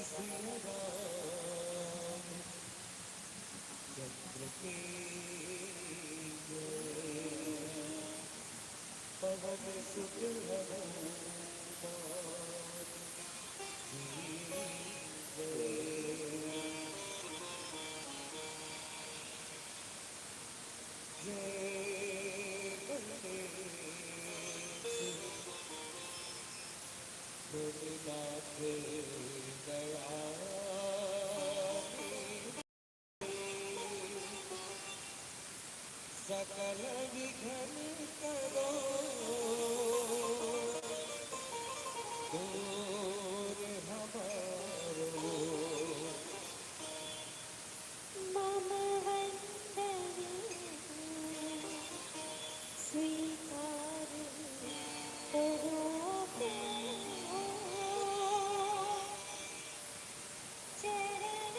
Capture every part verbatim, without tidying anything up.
सिया राम चंद्र की जय। पवन सुत हनुमान की जय। जय गणेश गणनाथ दयाल। सकल विघ्न करो दूर हमारो। मम वंदन स्वीकार करो प्रभो। चरण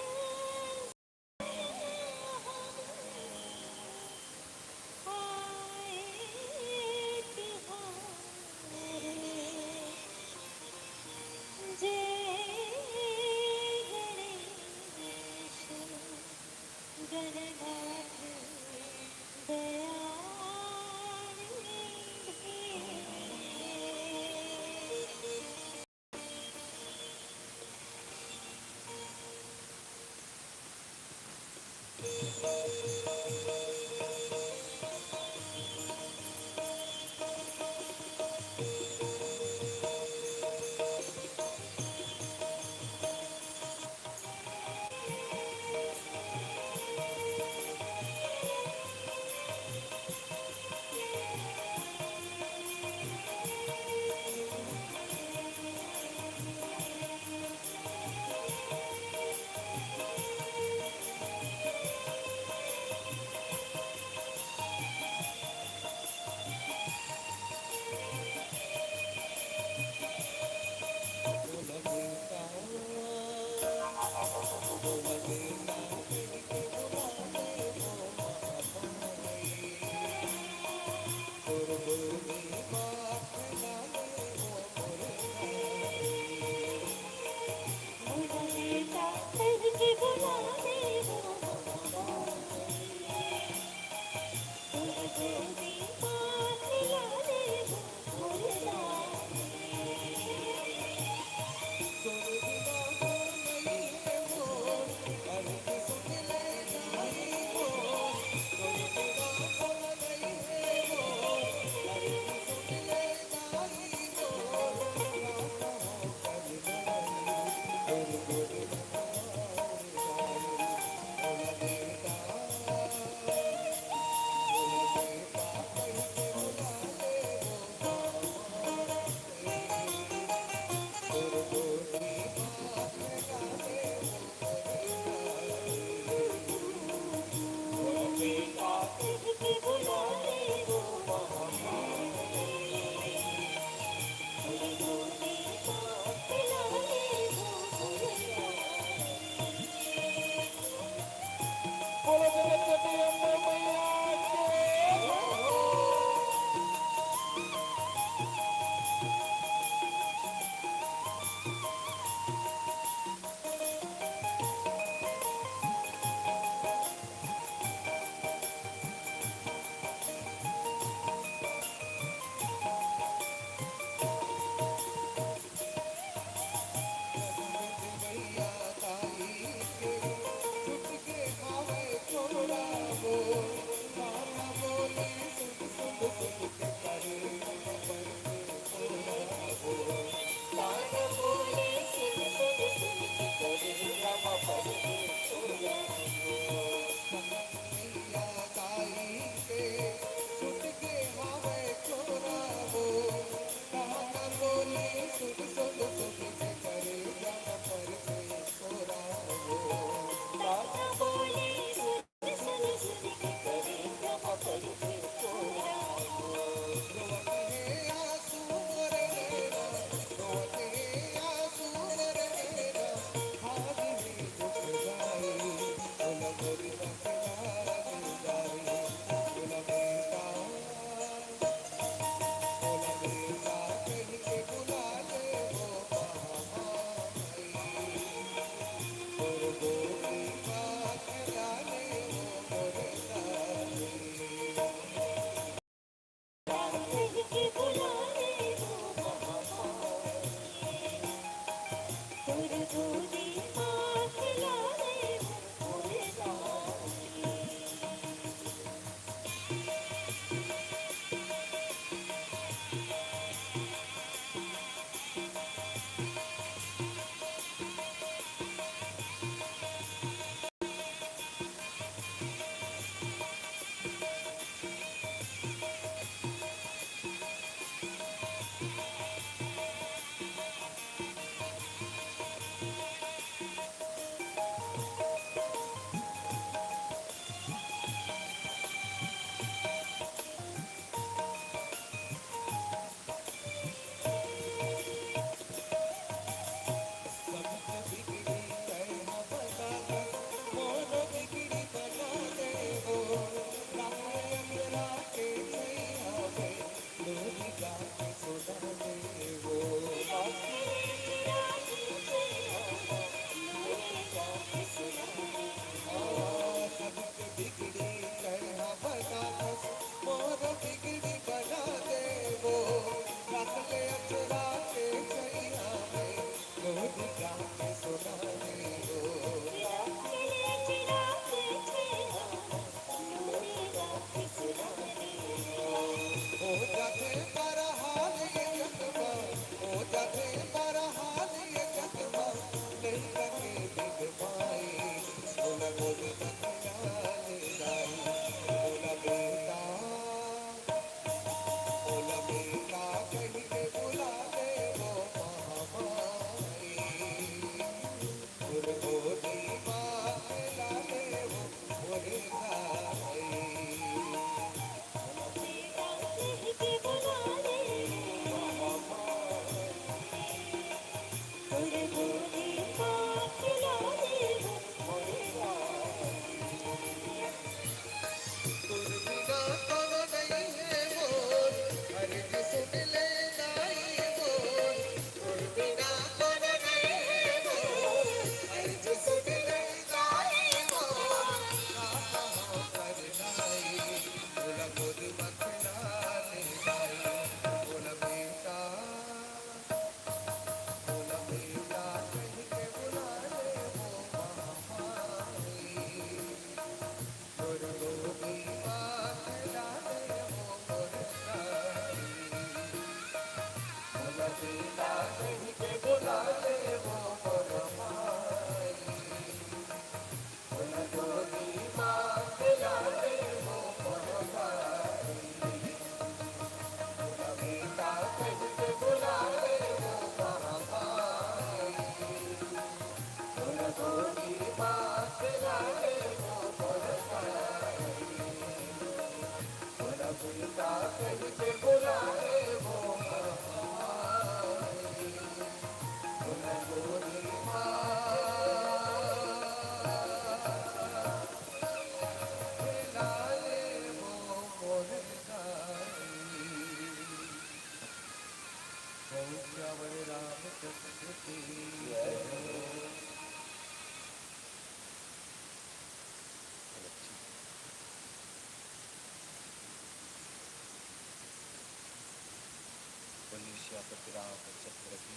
रामचंद्र की।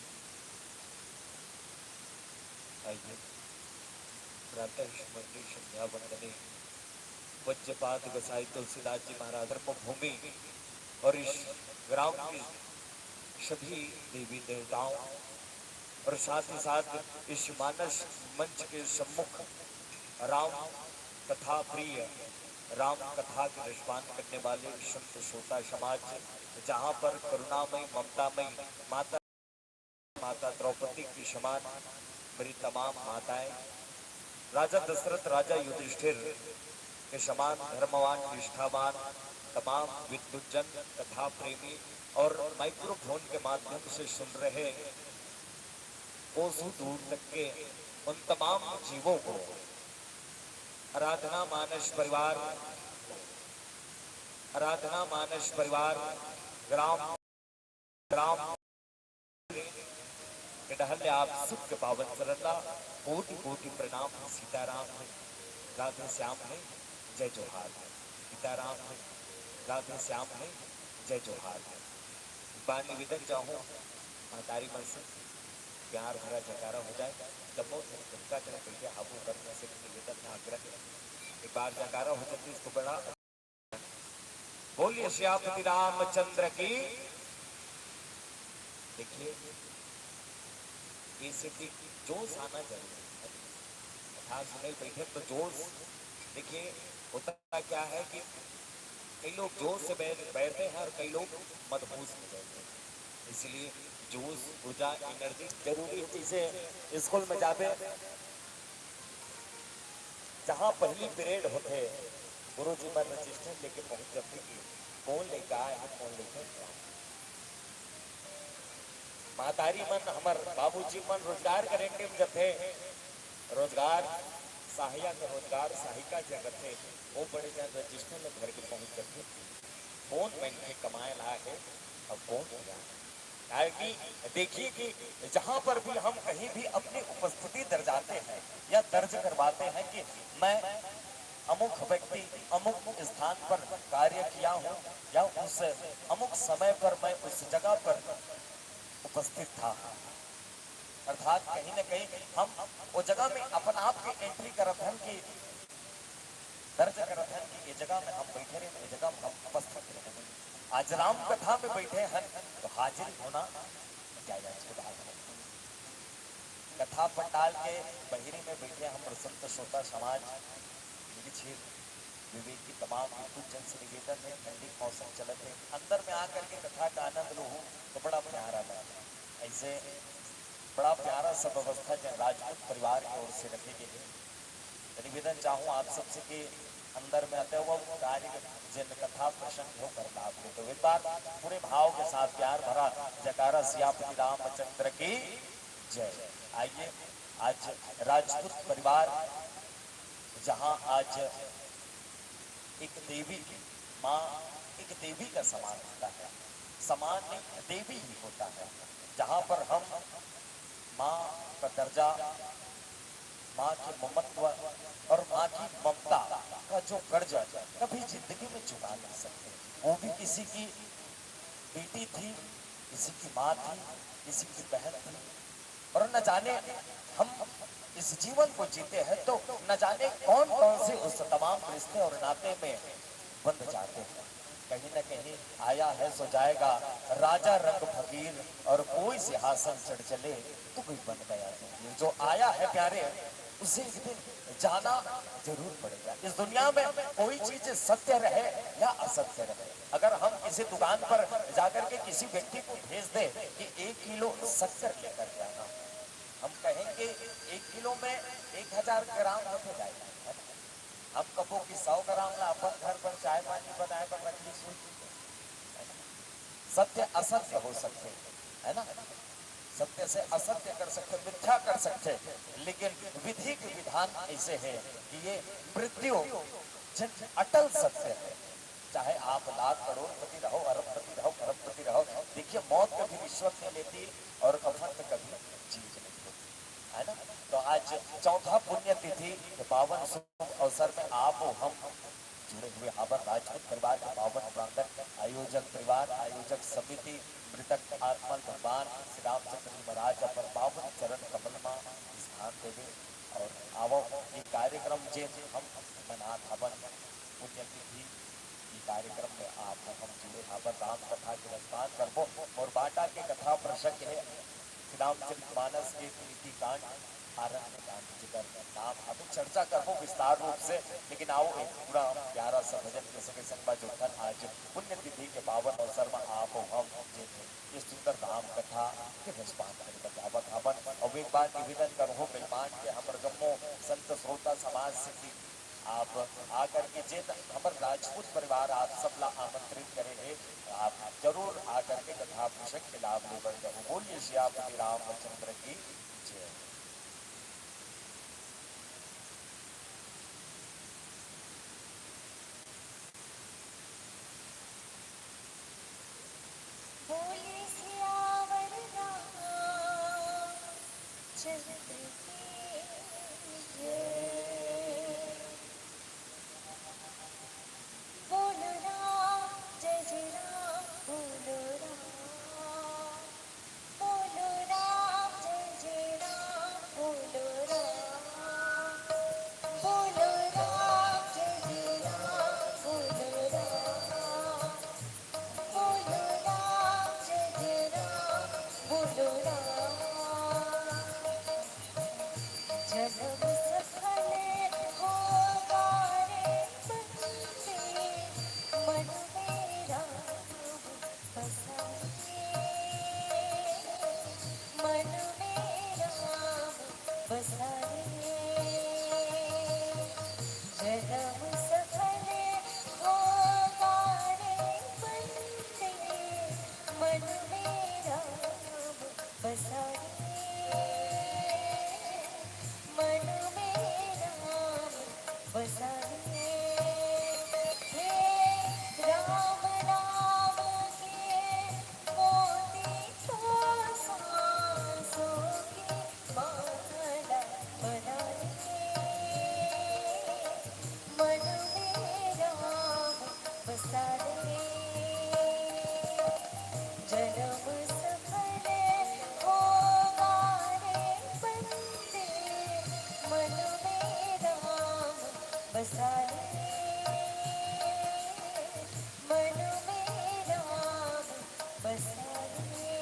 आइए, प्रातः स्मरणी संध्या वंदने वज्रपाद गोसाई तुलसीदास जी महाराज धर्म भूमि और इस ग्राम की सभी देवी देवताओं और साथ ही साथ इस मानस मंच के सम्मुख राम कथा प्रिय, राम कथा के रसपान करने वाले संत श्रोता समाज, जहाँ पर करुणामयी, ममतामयी माता, माता द्रौपदी के समान मेरी तमाम माताएं, राजा दशरथ, राजा युधिष्ठिर के समान धर्मवान, निष्ठावान, तमाम विद्वजन, कथा प्रेमी और माइक्रोफोन के माध्यम से सुन रहे कोसों दूर तक के उन तमाम जीवों को आराधना मानस परिवार, आराधना मानस परिवार ग्राम, ग्राम के डहर ले आप सबके पावन चरण ला कोटि कोटि प्रणाम। सीताराम है, राधे श्याम है, जय जोहार है। सीताराम है, राधे श्याम है, जय जोहार है। एक बार निवेदन चाहूँ महतारी मन से, प्यार भरा जयकारा हो जाए। जम्मो झन जतका जन बइठे हाबू, कर से निवेदन है, आग्रह है, एक बार जयकारा हो जाती तो बड़ा। बोलिए सियापति रामचंद्र की। देखिए, ये सिद्धि जोश आना जरूरी है। कथा सुने बइठे तो जोश। देखिए, होता क्या है कि कई लोग जोश से बैठ, बैठते हैं और कई लोग मदहोश में बैठते हैं। इसलिए जोश, ऊर्जा, एनर्जी जरूरी है। जैसे स्कूल में जाबे, जहाँ पहली पीरियड होथे, गुरुजी मन रजिस्टर लेके पहुँच जाथे कि कोन लइका आए हे, कोन लइका नइ आए। महतारी मन, हमर बाबूजी मन रोजगार गारंटी में जाथे, रोजगार सहायिका के रोजगार सहायिका जे रथे, वो बड़े जन रजिस्टर में धर के पहुँच जाथे, कोन मनखे कमाए ला हे अउ कोन नइ आए। काहे कि देखिए कि जहाँ पर भी हम कहीं भी अपनी उपस्थिति दर्जाते हैं या दर्ज करवाते हैं कि मैं अमुक व्यक्ति अमुक स्थान पर कार्य किया हूँ या उस अमुक समय पर मैं उस जगह पर उपस्थित था, अर्थात कहीं न कहीं हम वो जगह में अपन आप के एंट्री करत हन कि दर्ज करत हन कि ये जगह में हम बैठे रहे, ये जगह में हम उपस्थित रहे। आज राम कथा में बैठे हन तो हाजिर होना जायज के बात है। कथा पंडाल के बहिरी में बैठे हमर संत श्रोता समाज, मिली छेर विवेक की तमाम विद्वत जन से निवेदन है, ठंडी के मौसम चलत है, अंदर में आकर के कथा का आनंद लो, तो बड़ा प्यारा लगता है। ऐसे बड़ा प्यारा सा व्यवस्था जन राजपूत परिवार की ओर से रखे गए हैं। तो निवेदन चाहूँ आप सबसे कि अंदर में आते हुए कार्य जन कथा प्रसंग होकर लाभ लेते हुए एक बार पूरे भाव के साथ प्यार भरा जयकारा सियापति रामचंद्र की जय। आइए, आज राजपूत परिवार, जहाँ आज एक देवी की माँ, एक देवी का समान होता है, समान नहीं, देवी ही होता है, जहाँ पर हम माँ का दर्जा, माँ की ममत्व और माँ की ममता का जो कर्ज कभी जिंदगी में चुका नहीं सकते। वो भी किसी की बेटी थी, किसी की माँ थी, किसी की बहन थी, और न जाने हम इस जीवन को जीते हैं तो न जाने कौन कौन से उस तमाम रिश्ते और नाते में बंध जाते हैं। कहीं ना कहीं आया है सो जाएगा, राजा रंग फकीर और कोई सिंहासन चढ़ चले तो कोई बन गया फकीर। जो आया है प्यारे, उसे एक दिन जाना जरूर पड़ेगा। इस दुनिया में कोई चीज सत्य रहे या असत्य रहे, अगर हम किसी दुकान पर जाकर के किसी व्यक्ति को भेज दें कि एक किलो शक्कर लेकर जाना, हम कहेंगे एक किलो में एक हजार ग्राम होथे दाई, है ना? हम कबो कि सौ ग्राम ला अपन घर पर चाय पानी बनाए बर रख ली, सोच लीजिए, है ना? सत्य असत्य हो सकते हैं, है ना? सत्य से असत्य कर सकते, मिथ्या कर सकते, लेकिन विधि के विधान ऐसे है कि ये मृत्यु जन अटल सत्य है। चाहे आप लाख करोड़पति रहो, अरबपति रहो, खरबपति रहो, देखिए, मौत कभी रिश्वत नहीं लेती और कफन में कभी चीज नहीं होती, है ना? तो आज चौथा पुण्यतिथि के पावन शुभ अवसर में आप और हम जुड़े हुए हावय राजपूत परिवार के पावन प्रांगण, आयोजक परिवार, आयोजक समिति, मृतक आत्मा ल भगवान श्री रामचंद्र जी महाराज अपन पावन चरण कमल म स्थान देवे। अउ आवव, ये कार्यक्रम जे हम मनात हवन, पुण्यतिथि, ये कार्यक्रम में आप हम जुड़े हावय, राम कथा के रसपान करबो। अउ बाटा के कथा प्रसंग हे श्री रामचरित मानस के प्रीति कांड, आरंभ कांड, जेकर नाम अभी चर्चा करबो विस्तार रूप से, लेकिन आओ, एक पूरा प्यारा सा भजन के संगे संग म जोड़थन आज पुण्यतिथि के पावन अवसर म आप अउ हम जे ये सुंदर राम कथा के रसपान करे बर जावत हावन। अउ एक बार निवेदन करहूं मेहमान के, हमर जम्मो संत श्रोता समाज से कि आप आकर के, जे हमर राजपूत परिवार आप सब ला आमंत्रित करे हे, आप जरूर आकर के कथा प्रसंग के लाभ ले बर जाहू। बोलिए सियापति रामचंद्र की जय। बोले सियावर रामचंद्र की जय। बोलो राम जय जय राम, बोलो राम। बोलो राम जय जय राम, बोलो राम। बोलो राम जय जय राम, बोलो राम। बोलो राम जय जय राम, बोलो राम। जन्म सफल होगा रे बंदे, मन में राम बसा ले, मन में राम बसा ले। जन्म सफल होगा रे बंदे, मन में राम बसा ले, मन में राम बसा ले। हे राम नाम के मोती को सांसों की माला बना ले, मन में राम बसा ले। जन्म सफल होगा रे बंदे, मन में राम बसा ले, मन में राम बसा ले।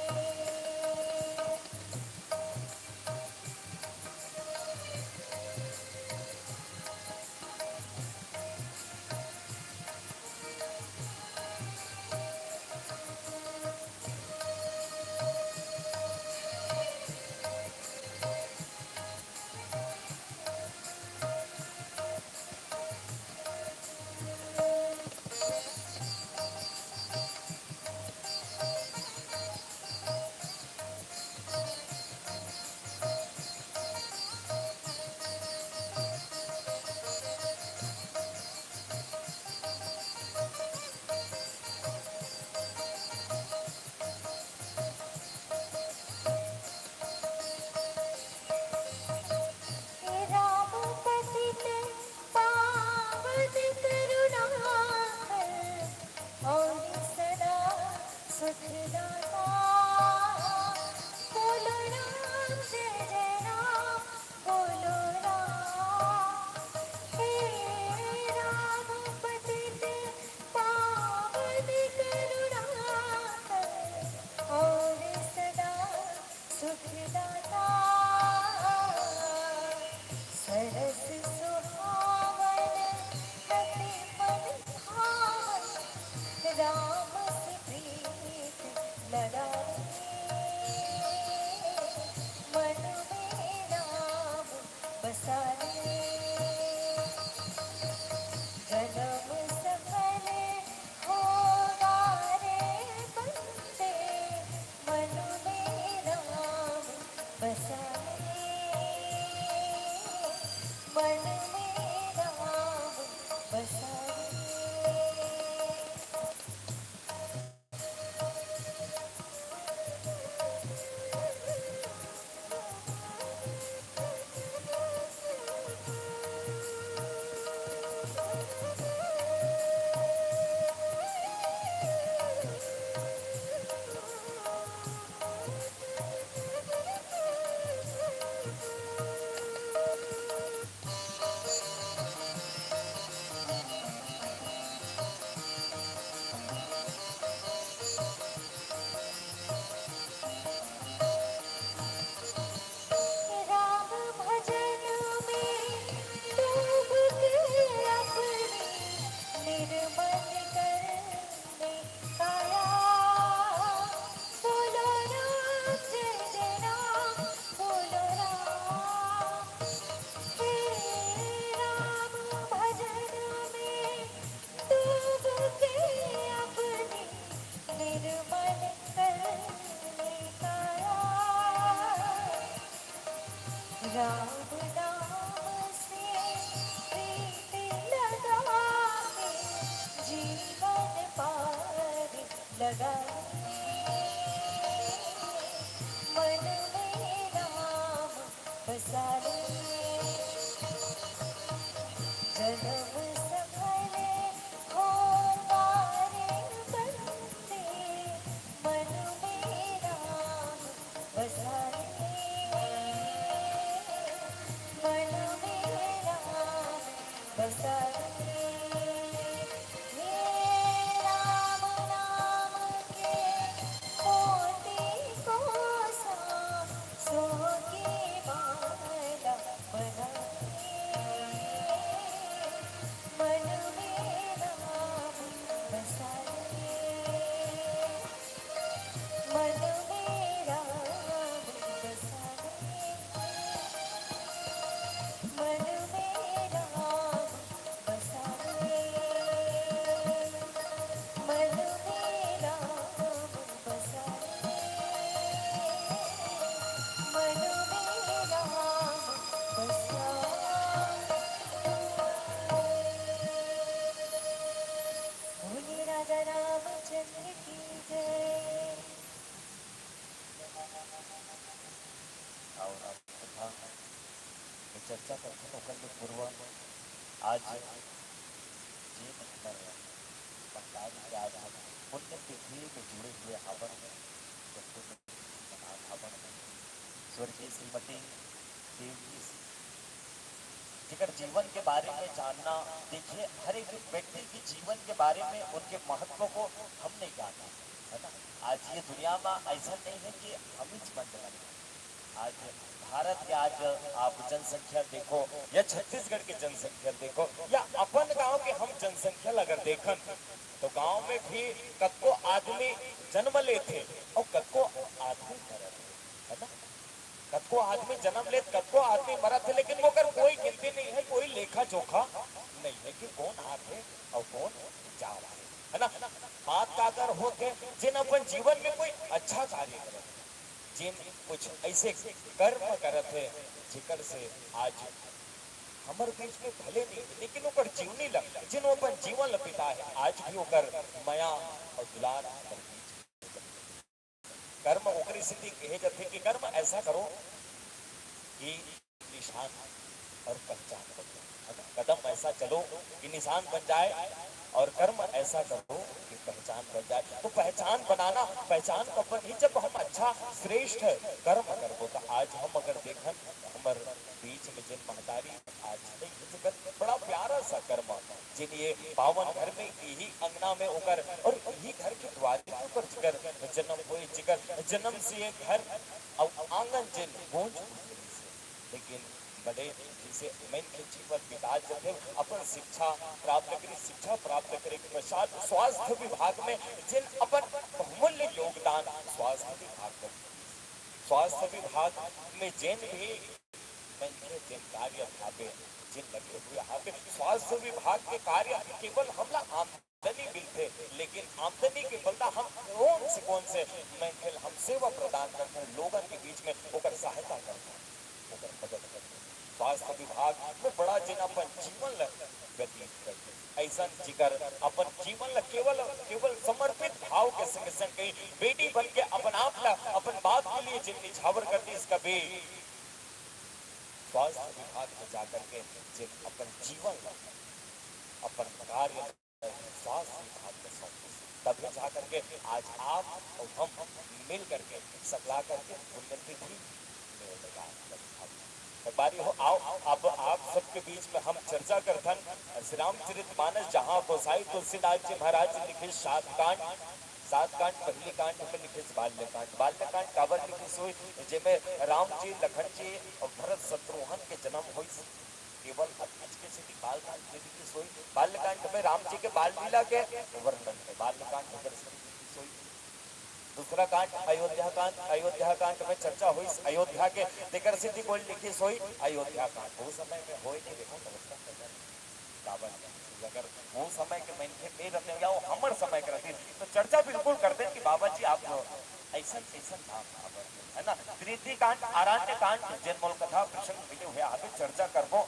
राम पतित पावन करुणाकर, और सदा सुखदाता। बोलो राम जय जय राम, बोलो राम। हे राम पतित पावन करुणाकर, और सदा सुखदाता। सरस सुहावन अति मन भावन, राम से प्रीत लगावे, मन में राम बसा ले। जन्म सफल होगा रे बंदे, मन में राम बसा ले, मन में राम बसा ले। ओकर ले पूर्व आज जेन हमर महतारी के आज पुण्यतिथि में जुड़े हुए हावन, तो पुण्यतिथि मनात हावन स्वर्गीय श्रीमती देवकी सिंह, जेकर जीवन के बारे में जानना, देखिए, हर एक व्यक्ति के जीवन के बारे में, उनके महत्व को हम नहीं जानते, है ना? आज ये दुनिया में ऐसा नहीं है कि हम ही जीवन बनाए। आज भारत के आज आप जनसंख्या देखो या छत्तीसगढ़ के जनसंख्या देखो या अपन गांव के हम जनसंख्या ला अगर देखन, तो गांव में भी कतको आदमी जन्म लेथे और कतको आदमी मरत हे, है ना? कतको आदमी जन्म लेत, कतको आदमी मरत हे, लेकिन ओकर कोई गिनती नहीं है, कोई लेखा जोखा नहीं है कि कौन आत हे और कौन जा रहा है, है ना? बात का अगर होथे, जिन अपन जीवन में कोई अच्छा कार्य करत हे, जिन कुछ ऐसे कर्म करत हे, जेकर से आज हमर बीच में भले नहीं हे, लेकिन ओकर जीवनी ला, जिन अपन जीवन ला बिताए हे, आज भी ओकर मया और दुलार हमर बीच में। कर्म ओकरे सेती कहे जाथे कि कर्म ऐसा करो कि निशान और पहचान बन जाए, है ना? कदम ऐसा चलो कि निशान बन जाए और कर्म ऐसा करो कि पहचान बन जाए। तो पहचान बनाना, पहचान कब बनही? जब हम अच्छा श्रेष्ठ कर्म करबो। तो आज हम अगर देखन, हमर बीच में जिन महतारी आज नहीं हे, जेकर बड़ा प्यारा सा कर्म, जिन ये पावन घर में, यही अंगना में ओकर और यही घर के द्वारे में ओकर जेकर जन्म होए, जेकर जन्म से ये घर और आंगन जिन गूंज उठे से। लेकिन बड़े जैसे मनखे जीवन बिता जथे, अपन शिक्षा प्राप्त करे, शिक्षा प्राप्त करे के पश्चात स्वास्थ्य विभाग में जिन अपन बहुमूल्य योगदान स्वास्थ्य विभाग में, स्वास्थ्य विभाग में जिन भी मनखे जिन कार्य भावे, जिन लगे हुए हावे, स्वास्थ्य विभाग के कार्य केवल हमला आमदनी मिलथे, लेकिन आमदनी के बदला हम कौन से, कौन से मनखे ल हम सेवा प्रदान करथन, लोगन के बीच में ओकर सहायता करथन, ओकर मदद करथन। स्वास्थ्य विभाग में बड़ा जिन अपन जीवन ल व्यतीत करथे, ऐसन जेकर अपन जीवन ल केवल, केवल समर्पित भाव के संग संग कहीं बेटी बन के अपन आप ल अपन बाप के लिए जिन निछावर करथे, इसका भी स्वास्थ्य विभाग में जाकर के जिन अपन जीवन ल, अपन कार्य ल स्वास्थ्य विभाग में सौंपे, तभी जा करके आज आप और हम मिल करके, सकला करके पुण्यतिथि में लगाए। एक बारी हो, आओ, अब आप सबके बीच में हम चर्चा करथन श्री रामचरित मानस, जहाँ गोसाई तुलसीदास जी महाराज जी लिखे सात कांड, सात कांड, पहली कांड में लिखे बाल्यकांड। बाल्यकांड काबर लिखे होई? जेमे राम जी, लखन जी और भरत शत्रुघ्न के जन्म होई। केवल अतके सेती बालकांड में लिखे होई। बाल्यकांड में राम जी के बाल लीला के वर्णन हे, बाल्यकांड में दर्शन लिखे होई। दूसरा कांड अयोध्या कांड, अयोध्या कांड में चर्चा होई अयोध्या के, तेकर सेती कोई लिखे होई अयोध्या कांड। वो समय में होए नहीं, देखो, नमस्कार करना। काबर, अगर वो समय के मनखे में रहते या वो हमर समय के रहते, तो चर्चा बिल्कुल करते कि बाबा जी आप जो ऐसन, ऐसन नाम काबर, है ना? कृति कांड, आरण्य कांड, जेन मोल कथा प्रसंग मिले हुए, आप चर्चा करबो।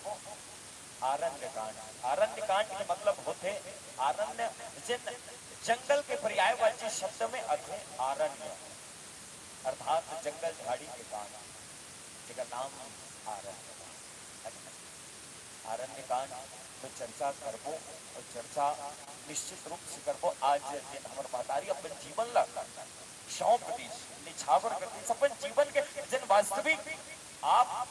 आरण्य कांड, आरण्य कांड के मतलब होथे आरण्य, जेन जंगल के पर्यायवाची शब्द में आथे आरण्य, अर्थात जंगल झाड़ी के कांड, जेकर नाम आरण्य कांड। आरण्य कांड में चर्चा करबो और चर्चा निश्चित रूप से करबो। आज जेन हमर महतारी अपन जीवन ला सौंप दीस, निछावर कर दीस, अपन जीवन के जेन वास्तविक आप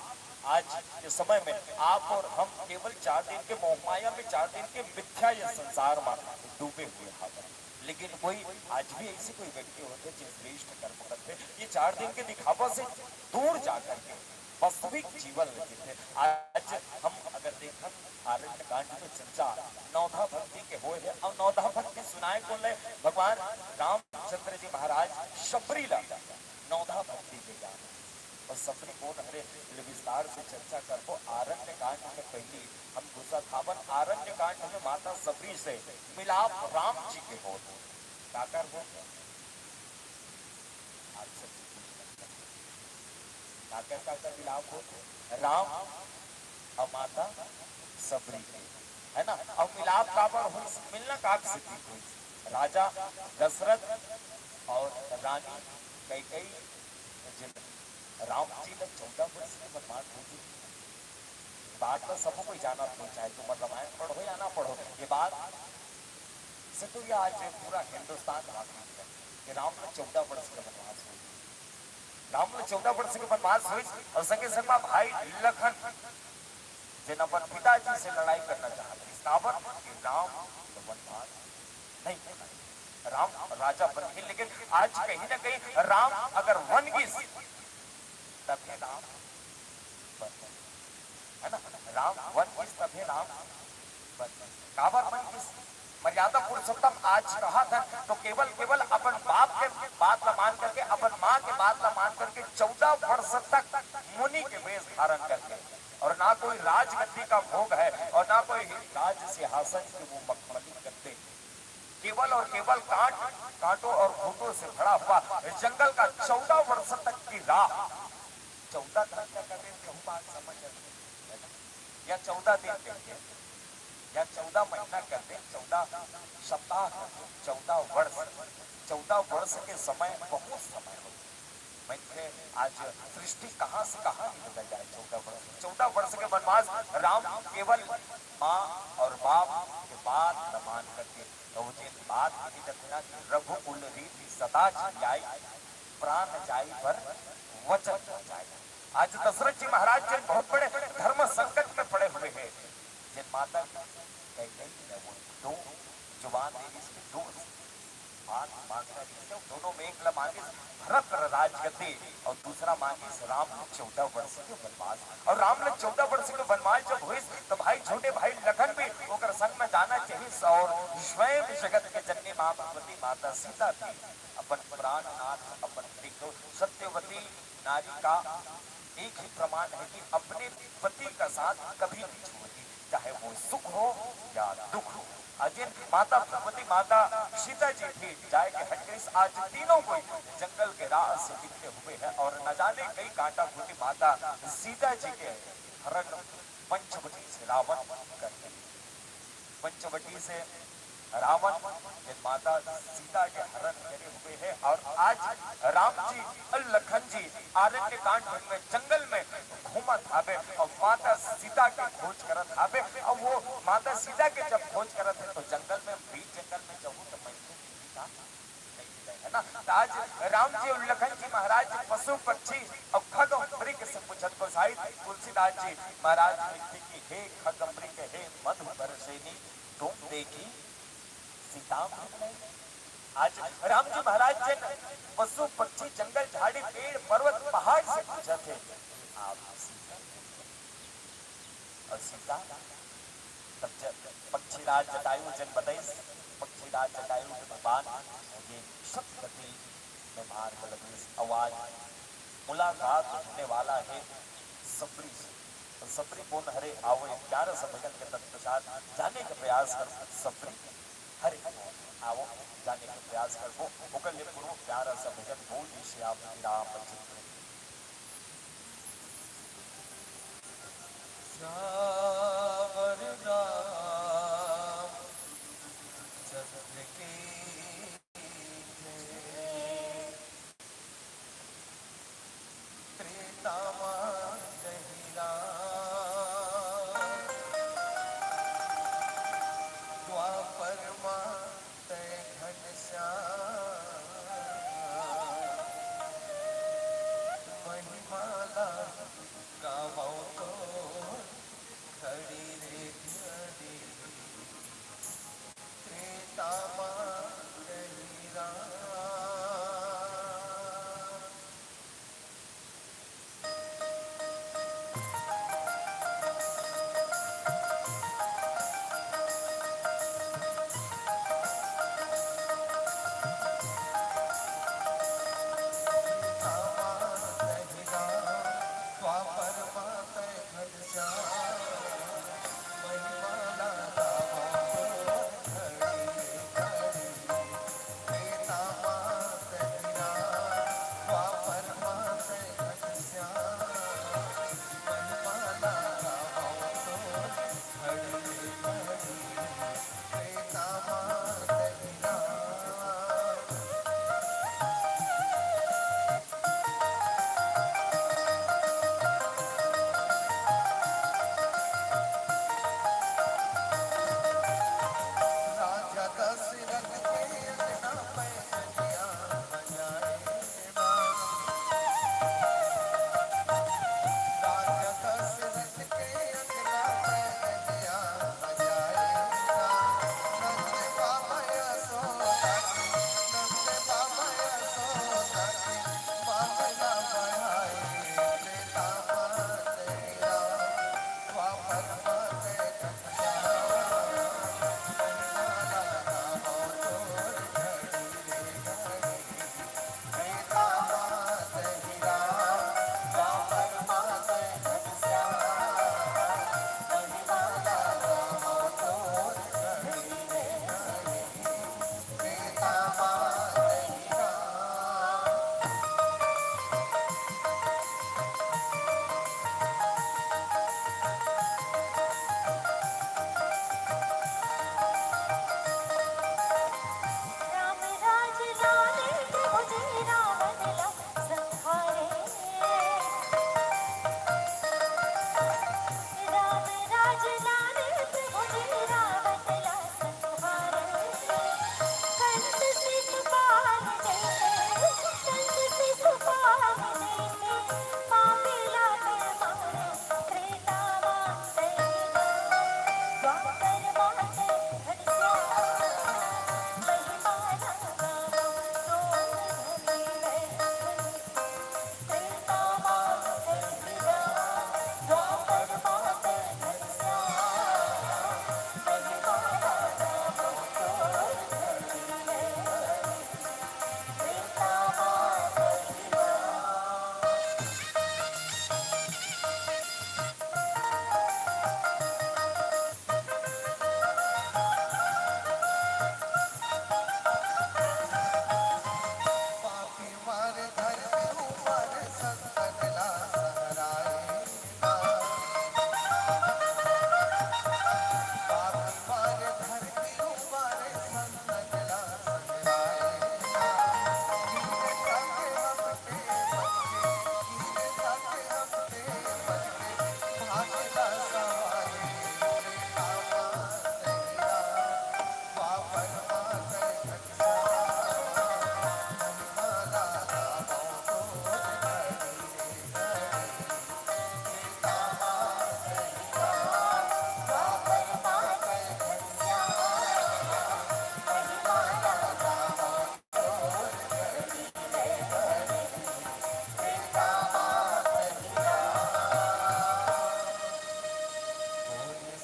आज के समय में आप और हम केवल चार दिन के मोहमाया में, चार दिन के मिथ्या या संसार में डूबे हुए हावन। लेकिन कोई आज भी ऐसे कोई व्यक्ति होथे, जेन श्रेष्ठ कर्म करथे, ये चार दिन के दिखावा से दूर जा करके वास्तविक जीवन में जीथे। आज हम अगर देखन आरण्य कांड में चर्चा नवधा भक्ति के होए हे और नवधा भक्ति सुनाए कोन ले? भगवान रामचंद्र जी महाराज शबरी ला नवधा भक्ति के ज्ञान। और शबरी कोन हरे, ले विस्तार से चर्चा करबो। आरण्य कांड में पहली हम घुसत हावन। आरण्य कांड में माता शबरी से मिलाप राम जी के होत हे। काकर होत हे? आप सब काकर, काकर मिलाप होत हे? राम और माता शबरी के, है ना? और मिलाप काबर होइस? मिलना काक सेती होइस? राजा दशरथ और रानी कैकेयी, जेन राम जी ला चौदह वर्ष के वनवास भेजे, बात तो सबो कोई जानत हे, चाहे तुमन रामायण पढ़ो या ना पढ़ो, ये बात से तो ये आज पूरा हिंदुस्तान वाकिफ हे कि राम ला चौदह वर्ष के वनवास होइस। राम ला चौदह वर्ष के वनवास होइस अउ संगे संग मा भाई लखन, जेन अपन पिताजी से लड़ाई करना चाहत रहिस, काबर कि राम ला वनवास नहीं करना हे। राम राजा बन गे, लेकिन आज कहीं ना कहीं राम अगर बन गिस, तभे राम बन गिस, है ना? राम बन गिस, तभे राम बन गिस। काबर बन गिस? मर्यादा पुरुषोत्तम आज कहत हन, तो केवल, केवल अपन बाप के बात ला मान करके, अपन माँ के बात ला मान करके, चौदह वर्ष तक मुनि के वेश धारण करके, और ना कोई राजगद्दी का भोग है और ना कोई राज सिंहासन के वो मखमली गद्दे, केवल और केवल कांट, कांटों और खूंटों से भरा हुआ जंगल का चौदह वर्ष तक की राह। चौदह घंटा का दिन कहूँ बात समझ आती है ना? या चौदह दिन कहिए, या चौदह महीना कर दे, चौदह सप्ताह कर दे, चौदह वर्ष, चौदह वर्ष के समय बहुत समय हो। मनखे आज सृष्टि कहाँ से कहाँ ही बदल जाए। चौदह वर्ष, चौदह वर्ष के वनवास राम केवल माँ और बाप के बात न मान करके, तो जिन बात की रखना कि रघुकुल रीति सदा जियाई, प्राण जाई पर वचन न जाई। आज दशरथ जी महाराज जिन बहुत बड़े धर्म संकट में पड़े हुए हैं, जिन माता कैकेयी ने वो दो जुबान दे दी, इसके दो बात मांगना रहिस, दोनों में एक ला मांगिस, भरत राजगद्दी और दूसरा मांगिस राम ला चौदह वर्ष के वनवास। और राम ला चौदह वर्ष के वनवास जब होइस, तो भाई, छोटे भाई लखन भी ओकर संग में जाना चाहिस और स्वयं जगत के जननी माँ भगवती माता सीता भी अपन प्राणनाथ, अपन पति को, सत्यवती नारी का एक ही प्रमाण है कि अपने पति का साथ कभी नहीं छोड़ती, चाहे वो सुख हो या दुख हो। अजिन माता भगवती माता सीता जी भी जाए के हट गई। आज तीनों कोई जंगल के राह से निकले हुए हैं और न जाने कई कांटा फूटी माता सीता जी के हरण पंचवटी से रावण कर दिए। पंचवटी से रावण जिन माता सीता के हरण करे हुए है और आज राम जी और लखन जी आरण्य कांड में जंगल में घूमत हावे और माता सीता के खोज करत हावे। और वो माता सीता के जब खोज करत है तो जंगल में, बीच जंगल में जहू तो मनखे मिलही का? नहीं मिले, है ना? तो आज राम जी और लखन जी महाराज पशु पक्षी और खग मृग से पूछत, गोसाई तुलसीदास जी महाराज लिखते कि हे खग मृग, हे मधु बरसेनी, तुम देखी सीता मृग नयनी। आज राम जी महाराज जिन पशु पक्षी, जंगल झाड़ी, पेड़ पर्वत पहाड़ से पूछत हे, आप सीता और सीता तब जब पक्षीराज जटायु जिन बताइस, पक्षीराज जटायु के भगवान ये सतगति में मार्ग लगिस, अउ आज मुलाकात होने वाला है सबरी से। तो सबरी कोन हरे? आवो एक प्यारा सा भजन के तत्पश्चात जाने के प्रयास करबो। सबरी हरे, आवो जाने के प्रयास करबो। ओकर ले पूर्व प्यारा सा भजन बोल श्री रामचंद्र। श्यावर राम चंद्र की जय। त्रेता मा जहि राम, द्वापर मा तय घनश्याम। महिमा ला गावंव तो खड़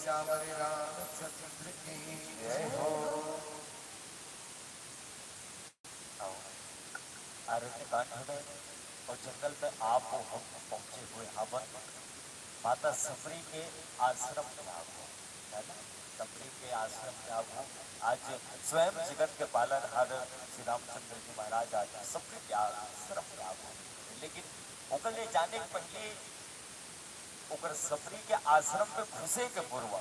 राम हरे रामचंद्र की जय हो। आओ। अरण्य कांड में और जंगल में आप वो हम पहुंचे हुए हवन माता सबरी के आश्रम में आगू, है ना? सबरी के आश्रम में आगू आज स्वयं जगत के पालनहार श्री रामचंद्र जी महाराज आज सबरी के आश्रम में आगू। लेकिन ओकर ले जाने के पहले ओकर सबरी के आश्रम में घुसे के पूर्व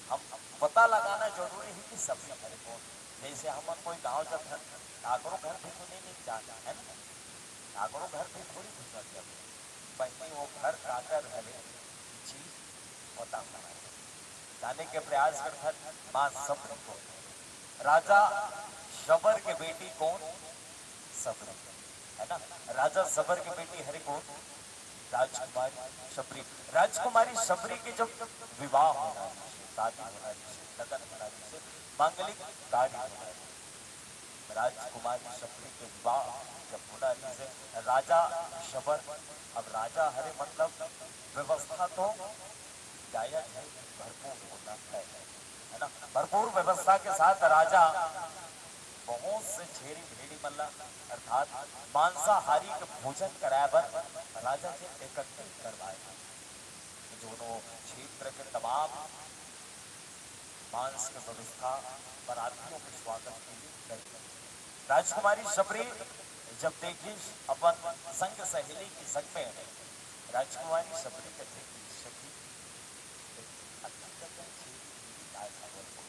हम पता लगाना जरूरी है कि सबरी हरे कौन। जैसे हम कोई गांव जात हन, काकरो घर भी तो नहीं, नहीं जाना है ना, काकरो घर भी थोड़ी घुसा जाते। पहले वो घर काकर हरे चीज पता होना चाहिए। जाने के प्रयास करथन माँ सबरी को। राजा शबर के बेटी कौन? सबरी, है ना? राजा शबर के बेटी हरे कौन? राजकुमारी शबरी। राजकुमारी शबरी के जब विवाह होना रहिसे, शादी होना रहिसे, लगन होना रहिसे, मांगलिक कार्य होना रहिसे, राजकुमारी शबरी के विवाह जब होना रहिसे, राजा शबर, अब राजा हरे मतलब व्यवस्था तो जायज है, भरपूर होना है, है ना? भरपूर व्यवस्था के साथ राजा बहुत से छेरी भेड़ी मन ला अर्थात मांसाहारी के भोजन कराए बर राजा जी एकत्रित करवाए, दोनों क्षेत्र के तमाम मांस के व्यवस्था बरातियों के स्वागत के लिए करी। राजकुमारी शबरी जब देखिस अपन संग सहेली के संग में, राजकुमारी शबरी कथे कि सखी, अतका कन छेरी भेड़ी काय खावत हो?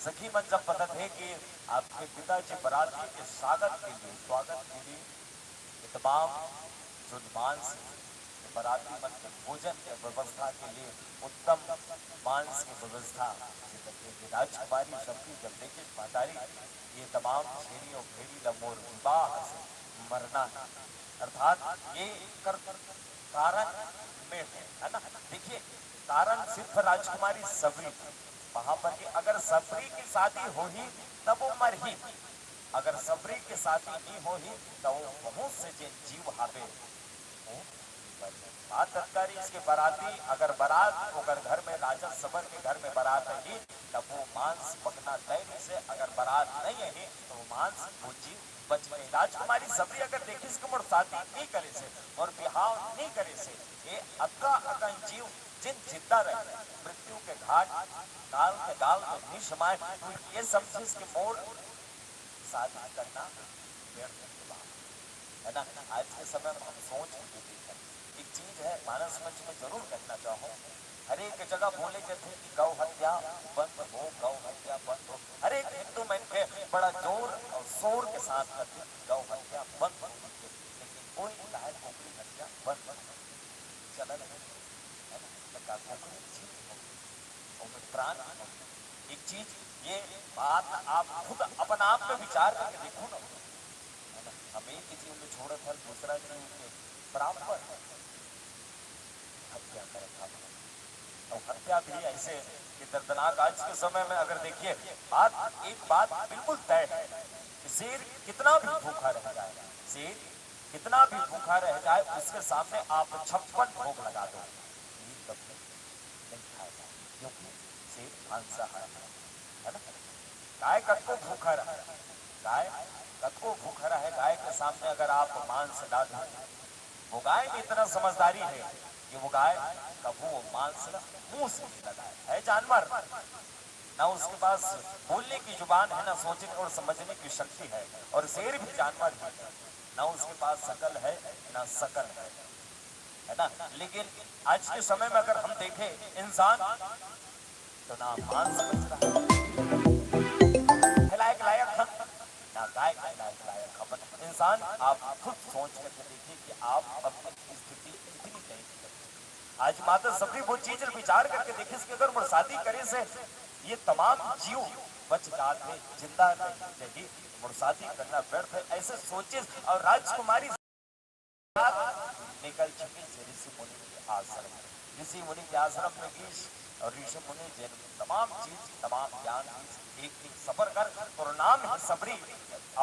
सखी मन जब बतथे कि आपके पिताजी बराती के स्वागत के लिए, स्वागत के लिए ये तमाम जो मांस, बराती मन के भोजन के व्यवस्था के लिए उत्तम मांस की व्यवस्था, जे कथे कि राजकुमारी शबरी जब देखिस महतारी, ये तमाम छेरी और भेड़ी ला मोर विवाह से मरना है, अर्थात ये कर कारण में है, है ना? देखिए, कारण सिर्फ राजकुमारी शबरी थी। वहां पर कि अगर शबरी की शादी होही, तब वो मरही, अगर शबरी की शादी नहीं होही, तो वो बहुत से जे जीव हावे, वो मर जाही। बात तत्कारी इसके बराती, अगर बरात ओकर घर में, राजा शबर के घर में बरात रही, तब वो मांस पकना तय नहीं से, अगर बरात नहीं रही, तो वो मांस, वो जीव बच गई। राजकुमारी शबरी अगर देखिस कि मोर शादी नहीं करे से, मोर बिहाव नहीं करे से, ये अतका अकन जीव जिन जिंदा रहे, मृत्यु के घाट, काल के गाल में नहीं समाए, तो ये समझिस कि मोर शादी करना व्यर्थ के बात, है ना? आज के समय में हम सोच के भी देखा, एक चीज है, मानस मंच में जरूर कहना चाहूँ, हर एक जगह बोले जाते कि गौ हत्या बंद हो, गौ हत्या बंद हो। हर एक हिंदू मन के बड़ा जोर और शोर के साथ कहते कि गौ हत्या बंद हो, लेकिन कोई गाय कुकरी हत्या बंद नहीं। चलन है, है ना? तो का कुकरी जीव हो, ओमे प्राण हो। एक चीज, ये बात आप खुद अपन आप में विचार करके देखो ना, है ना? हम एक जीव में छोड़त हन, दूसरा जीव के बराबर हत्या करत हन। और हत्या भी ऐसे कि दर्दनाक। आज के समय में अगर देखिए, बात, एक बात बिल्कुल तय है कि शेर कितना भी भूखा रह जाए, शेर कितना भी भूखा रह जाए, उसके सामने आप छप्पन भोग लगा दो, ये कभी नहीं खाएगा, क्योंकि शेर मांसाहारी है, है ना? गाय कतको भूखा रहे, गाय कतको भूखा रहे, गाय के सामने अगर आप मांस डाल दो, वो गाय में इतना समझदारी है कि वो गाय कभू वो मांस ला मुंह से नहीं लगाए, है जानवर। ना उसके पास बोलने की जुबान है, ना सोचने और समझने की शक्ति है, और शेर भी जानवर ही है, ना उसके पास शकल है, ना सकल है, है ना? लेकिन आज के समय में अगर हम देखें, इंसान तो ना मांस बच रहा है, खिलाए के लायक हम, ना गाय खिलाए के लायक हम। इंसान, आप खुद सोच करके देखिए कि आप अपनी स्थिति कितनी दयनीय है। आज माता सबरी वो चीज विचार करके देखिस कि अगर मोर शादी करे से ये तमाम जीव बच जात हे, जिंदा रह जाही, मोर शादी करना व्यर्थ है, ऐसे सोचिस और राजकुमारी निकल चुकिस ऋषि मुनि के आश्रम। ऋषि मुनि के आश्रम में गिस और ऋषि मुनि जेन तमाम चीज, तमाम ज्ञान दीस, एक एक सबर कर, तोर नाम है सबरी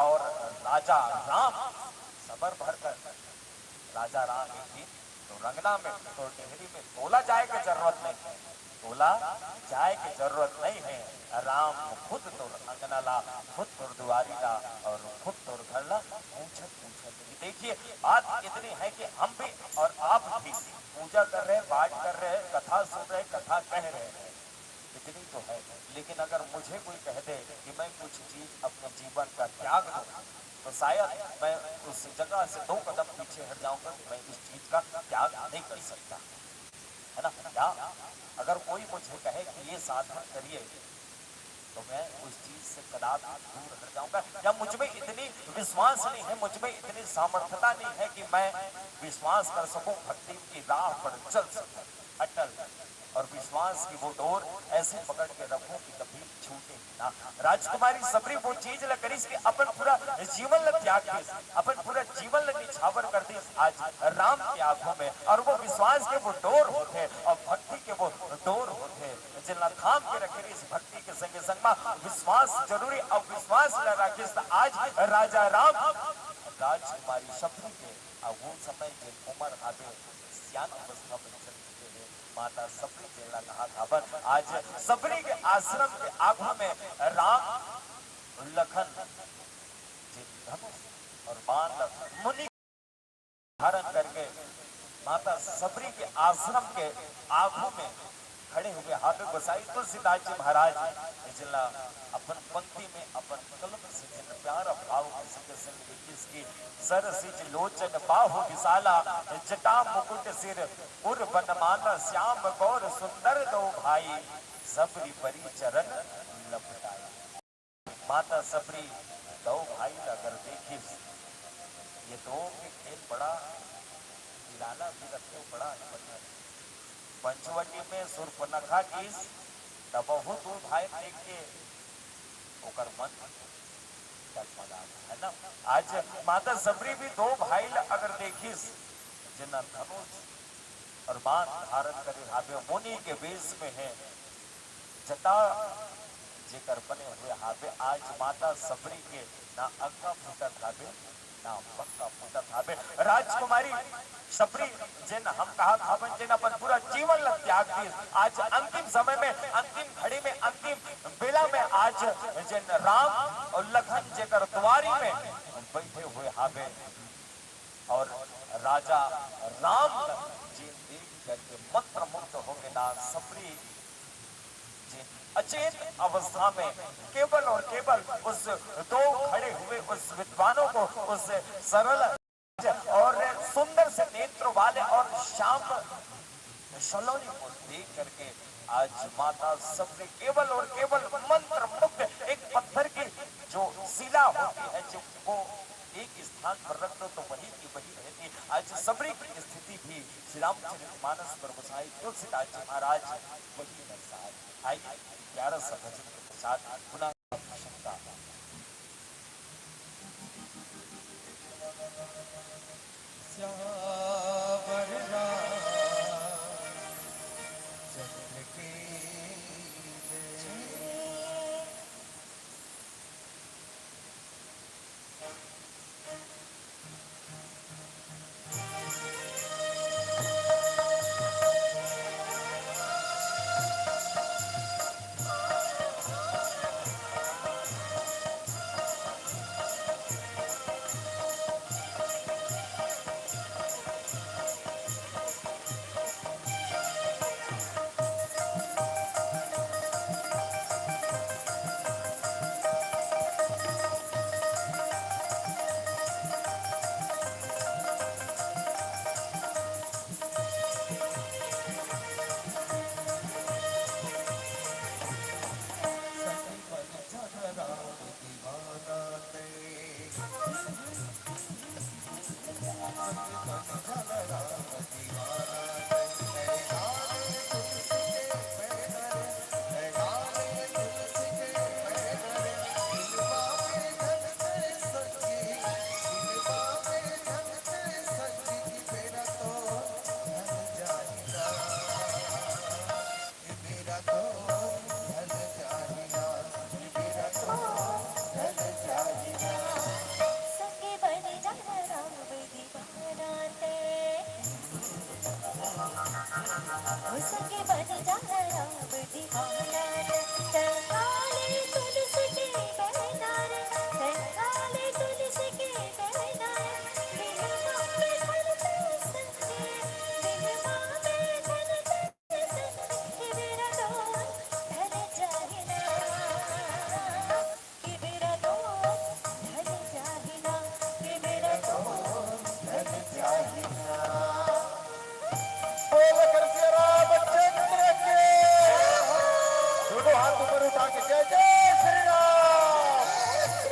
और राजा राम, सबर भर कर राजा राम एक दिन तोर अंगना में, तोर डेहरी में तोला जाए के जरूरत नहीं है। तोला जाए के जरूरत नहीं है। राम खुद तोर अंगना ला, खुद तोर दुआरी ला और खुद तोर घर ला पूछत पूछत ही। देखिए, बात इतनी है कि हम भी और आप भी पूजा कर रहे, पाठ कर रहे, कथा सुन रहे, कथा कह रहे हैं, इतनी तो है। लेकिन अगर मुझे कोई कह दे कि मैं कुछ चीज अपने जीवन का त्याग दूं, तो शायद मैं उस जगह से दो कदम पीछे हट जाऊंगा कि मैं इस चीज का त्याग नहीं कर सकता, है ना? या अगर कोई मुझे कहे कि ये साधन करिए, तो मैं उस चीज से कदापि दूर हट जाऊंगा। या मुझ में इतनी विश्वास नहीं है, मुझ में इतनी सामर्थ्यता नहीं है कि मैं विश्वास कर सकूं, भक्ति की राह पर चल सकूं अटल, और विश्वास की वो डोर ऐसे पकड़ के रखूं कि कभी छूटे ही ना। राजकुमारी सबरी वो चीज ल करिस कि अपन पूरा जीवन ल त्याग दिस, अपन पूरा जीवन ल निछावर कर दिस आज राम के आंखों में। और वो विश्वास के वो डोर होथे और भक्ति के वो डोर होथे, जेला थाम के रखे रहिस भक्ति के संगे संग मा विश्वास जरूरी। अब विश्वास ल राखिस त आज राजा राम राजकुमारी सबरी के, अउ वो समय जेन उमर हावे, सियान अवस्था में चल चुके हे, माता सबरी जेला कहात हावन, आज सबरी के आश्रम के आगू में राम, लखन, जेन धनुष और बाण ल मुनि धारण करके माता सबरी के आश्रम के आगू में खड़े हुए हावे। गोसाई तुलसीदास जी महाराज जेला अपन पंक्ति में अपन कलम से जेन प्यार भाव के संग संग लिखिस कि सरसिज लोचन बाहु विशाला, जटा मुकुट सिर उर बनमाला, श्याम गौर सुंदर दो भाई, सबरी परी चरण लपटाई। माता सबरी दो भाई ला अगर देखिस, ये दो के खेल बड़ा निराला भी रथे, बड़ा बढ़िया रथे। पंचवटी में सूर्पनखा गिस, तब बहुत दो भाई देख के ओकर मन डगमगा, है ना? आज माता सबरी भी दो भाई ला अगर देखिस, जेना धनुष और बाण धारण करे हावे, मुनि के वेश में है, जटा जेकर बने हुए हावे, आज माता सबरी के ना अंका फूटत हावे, ना पंखा फूटत हावे। राजकुमारी सबरी, जेन हम कहा हावन, जेन अपन पूरा जीवन ला त्याग दिस, आज अंतिम समय में, अंतिम घड़ी में, अंतिम बेला में आज जेन राम और लखन जेकर दुआरी में बैठे हुए हावे, और राजा राम जी देख करके मंत्रमुग्ध हो गे ना। सबरी जी अचेत अवस्था में केवल और केवल उस दो खड़े हुए उस विद्वानों को, उस सरल और सुंदर से नेत्र वाले और श्याम सलोनी को देख करके आज माता सबरी केवल और केवल मंत्रमुग्ध, एक पत्थर की जो शिला होती है, जो वो एक स्थान पर रख दो तो वही की वही रहती। आज सबरी की स्थिति भी श्री रामचरित मानस पर गोसाई तुलसीदास जी महाराज वही दर्शा है। आइए, प्यारा सा भजन के पश्चात पुनः दर्शन का सियावर रामचंद्र की जय। हाथ ऊपर उठा के जय जय श्री राम।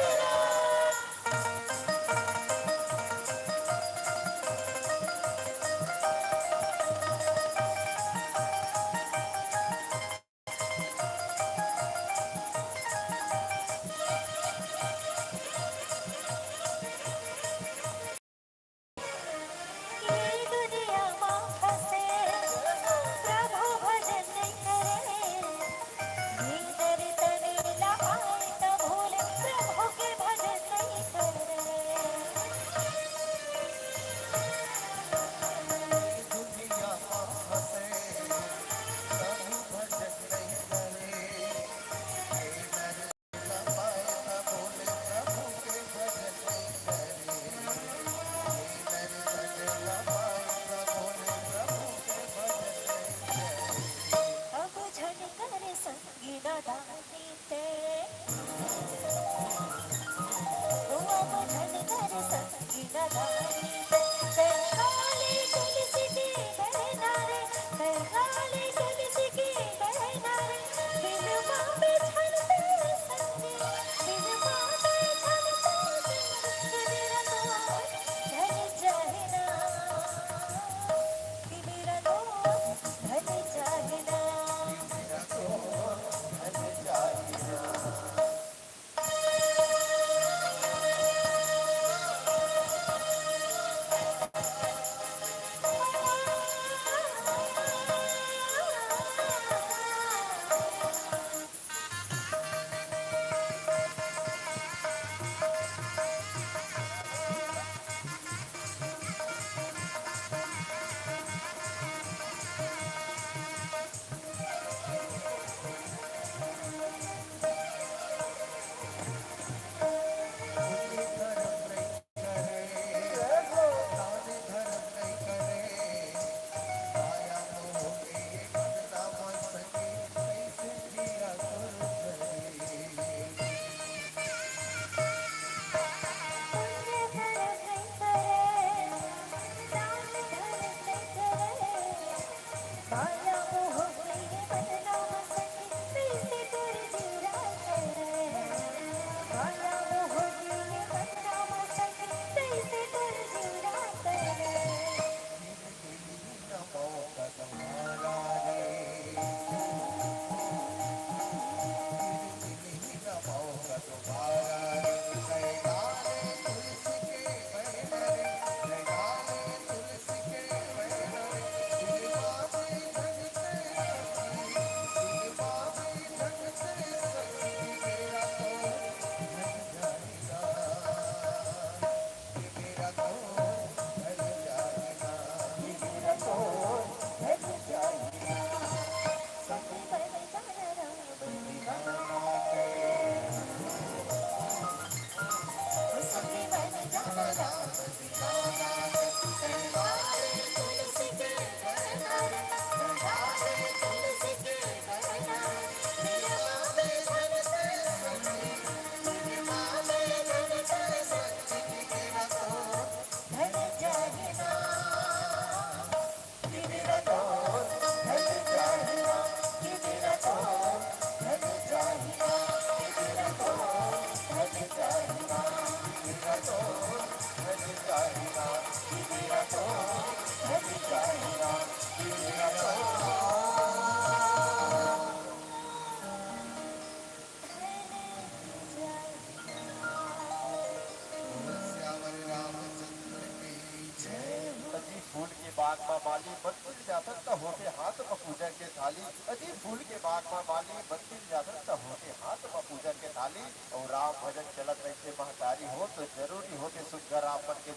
श्यावर रामचंद्र की जय। अजी फूल के बाग मा बाली, मंदिर जाथन त होथे हाथ म पूजा के थाली। अजी फूल के बाग मा बाली, मंदिर जाथन त होथे हाथ म पूजा के थाली। अउ राम भजन चलत रहिथे महतारी हो, तो जरूरी होथे सुग्घर आपन के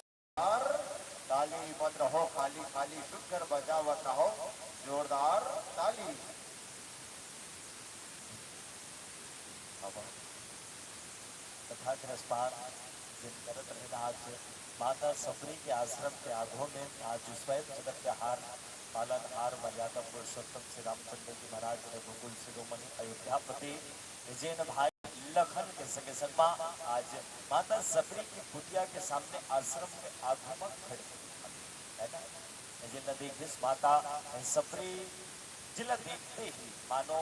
ताली मत रहो खाली खाली, सुग्घर बजावत रहो जोरदार ताली। अब कथा के रसपान जेन करत रहेन, आज माता सबरी के आश्रम के आगू में आज स्वयं जगत के हार, पालनहार मर्यादा पुरुषोत्तम श्री रामचंद्र जी महाराज रघुकुल शिरोमणि अयोध्यापति, जेन भाई लखन के संगे संग मा आज माता सबरी की कुटिया के सामने आश्रम के आगू मा खड़े हे, है ना? जेन ला देखिस माता सबरी जी ला देखते ही मानो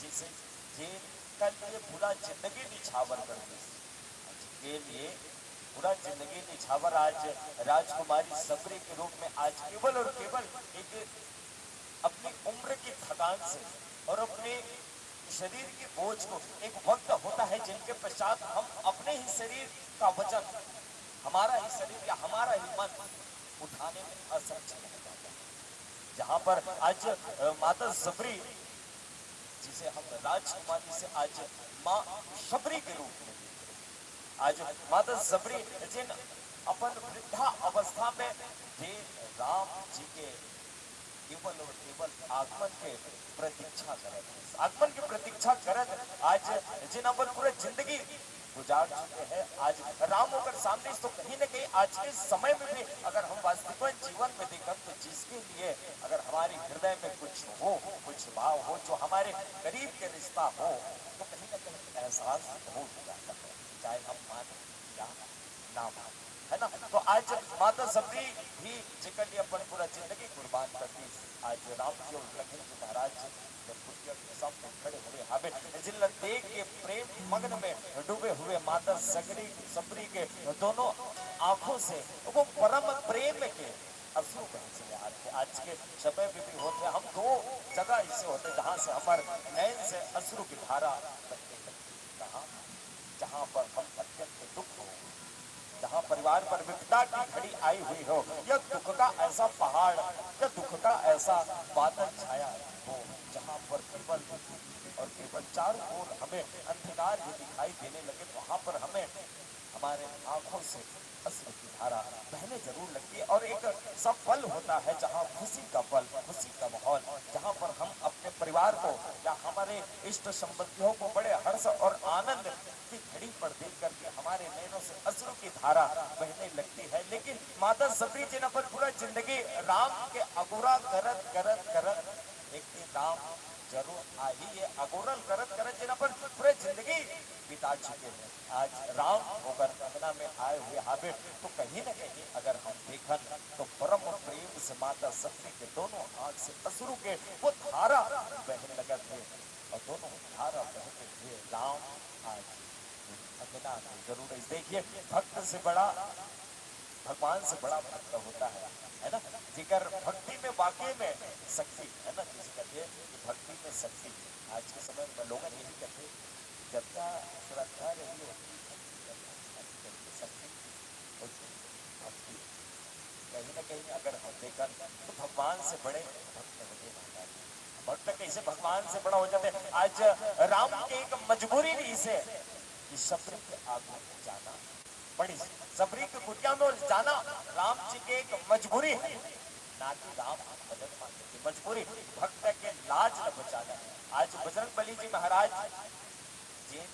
जैसे जेन के लिए पूरा जिंदगी निछावर कर दी, जेन के लिए पूरा जिंदगी निछावर आज राजकुमारी सबरी के रूप में आज केवल और केवल एक अपनी उम्र की थकान से और अपने शरीर के बोझ को, एक वक्त होता है जिनके पश्चात हम अपने ही शरीर का वजन, हमारा ही शरीर या हमारा ही मन उठाने में असक्षम हो जाता है। जहां पर आज माता सबरी, जिसे हम राजकुमारी से आज माँ शबरी के रूप में, आज माता सबरी जिन अपन वृद्धा अवस्था में जे राम जी के केवल और केवल आगमन के प्रतीक्षा करत, आगमन की प्रतीक्षा करत आज जिन अपन पूरा जिंदगी गुजार चुके हैं, आज राम होकर सामने, तो कहीं ना कहीं आज के समय में भी अगर हम वास्तविक जीवन में देखें तो जिसके लिए अगर हमारे हृदय में कुछ हो, कुछ भाव हो, जो हमारे करीब के रिश्ता हो, तो कहीं ना कहीं एहसास हो जाता है, चाहे हम माने या ना माने, है ना? तो आज माता सबरी भी जेकर लिए अपन पूरा जिंदगी कुर्बान कर दी, आज राम जी और लखन जी महाराज जब कुटिया के सामने खड़े हुए हावे, जिन ला देख के प्रेम मग्न में डूबे हुए माता सगरी सबरी के दोनों आंखों से वो परम प्रेम के अश्रु बहे चले आथे। आज के समय में भी होथे, हम दो जगह ऐसे होथे जहां से हमर नैन से अश्रु की धारा बहने लगती है। कहाँ? जहां पर हम अत्यंत दुख हो, जहां परिवार पर विपदा की घड़ी आई हुई हो, या दुख का ऐसा पहाड़, या दुख का ऐसा बादल छाया हो, जहां पर केवल और केवल चारों ओर हमें अंधकार ही दिखाई देने लगे, वहां पर हमें हमारे आंखों से अश्रु की धारा बहने जरूर लगती है। और एक सब पल होता है जहां खुशी का पल, खुशी का माहौल, जहां पर हम अपने परिवार को या हमारे इष्ट संबंधियों को बड़े हर्ष और आनंद की घड़ी पर देख करके हमारे नैनों से अश्रु की धारा बहने लगती है। लेकिन माता सबरी जी ने अपन पूरा जिंदगी राम के अगोरा करत करत करत एक दिन राम जरूर आही, ये अगोरल करत करत जिन अपन पूरे जिंदगी बिता चुके हैं। आज राम होकर अंगना में आए हुए हावे, तो कहीं ना कहीं अगर हम देखन तो परम प्रेम से माता सबरी के दोनों आंख से अश्रु के वो धारा बहने लगत है, और दोनों धारा बहते हुए राम आज अंगना में जरूर है। देखिए, भक्त से बड़ा, भगवान से बड़ा भक्त होता है, है ना? जेकर भक्ति में वाकई में शक्ति है ना, जिसे कहते हैं कि भक्ति में शक्ति। आज के समय में लोगन यही कहते हैं, जब तक श्रद्धा रही होती, शक्ति होती, भक्ति होती। कहीं ना कहीं अगर हम देखन तो भगवान से बड़े भक्त होते हैं महाराज। भक्त कैसे भगवान से बड़ा हो जाते हैं? आज राम के एक मजबूरी रहिसे कि सबरी के आगू जाना पड़ी, सबरी के कुटिया में जाना राम जी के एक मजबूरी है, ना कि राम मदद मांगे की मजबूरी। भक्त के लाज न बचाना। आज बजरंग बली जी महाराज जिन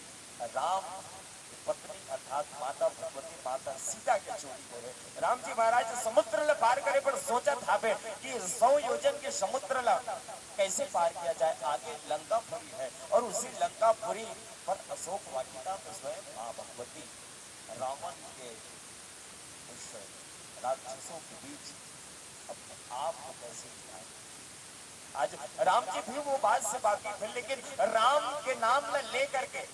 राम की पत्नी अर्थात माता भगवती माता सीता के चोरी करे, राम जी महाराज समुद्र ला पार करे पर सोचत हावे कि सौ योजन के समुद्र ला कैसे पार किया जाए। आगे लंकापुरी है और उसी लंकापुरी पर अशोक वाटिका में स्वयं माँ भगवती रावण के उस राक्षसों के बीच अपने आप को कैसे निकाल। आज राम जी भी वो बात से वाकिफ है, लेकिन राम के नाम ला लेकर के